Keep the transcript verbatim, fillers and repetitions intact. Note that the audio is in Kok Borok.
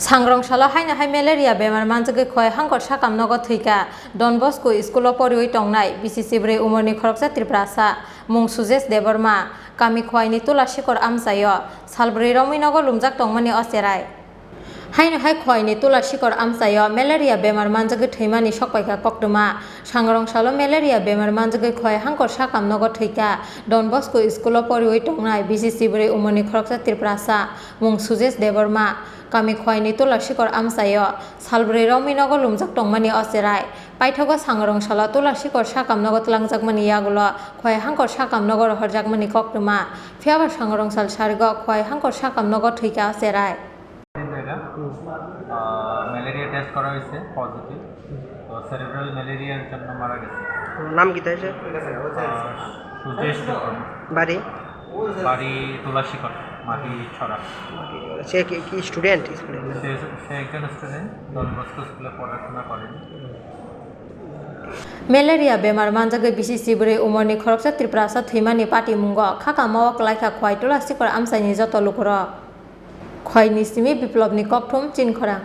Sangrong salo haino hai malaria bemar manjagwi Khowai Hangkor sakam nogo thwikha Don Bosco school o poriwi tongnai bisi chibrwi umorni khoroksa Tiprasa mung Sujesh Debbarma, kami Khowaini Tula Sikor amchaio salbrwi romwi nogo lumjak tongmani o cherai. Haino hai Khowaini Tula Sikor amchaio malaria bemar manjagwi thwimani sokpaikha koktwma. Sangrong salo malaria bemar manjagwi Khowai Hangkor sakam nogo thwikha Don Bosco school o poriwi tongnai bisi chibrwi umorni khoroksa Tiprasa mung Sujesh Debbarma, kami Khowaini Tula Sikor amchaio salbrwi romwi nogo lumjak tongmani o cherai. Paithago Sangrong salo Tula Sikor sakam nogo twlangjakmani yagulo Khowai Hangkor sakam nogo rohorjakmani koktwma. Phiyaba Sangrong sal sarigo Khowai Hangkor sakam nogo thwikha o cherai. দিন ধরে, আহ, malaria test করা হয়েছে, পজিটিভ। তো সেরিব্রাল ম্যালেরিয়ার জন্য মারা গেছে। নাম কি তাই, স্যার? আহ, সুজেশ দেববর্মা। বাড়ি? বাড়ি তুলাসীকর, মাটি ছড়া। সে কি, কি স্টুডেন্ট স্কুলে? সে, সে একজন স্টুডেন্ট, ডন বস্কো স্কুলে পড়াশোনা করেন। Malaria bemar manjagwi bisi chibrwi umorni khoroksa Tiprasa thwimani patimungo khakamo o kwlaikha Khowai Tula Sikor amchaini joto lukurok. Khowai ni simi Biplobni kokthum Chinkhorang.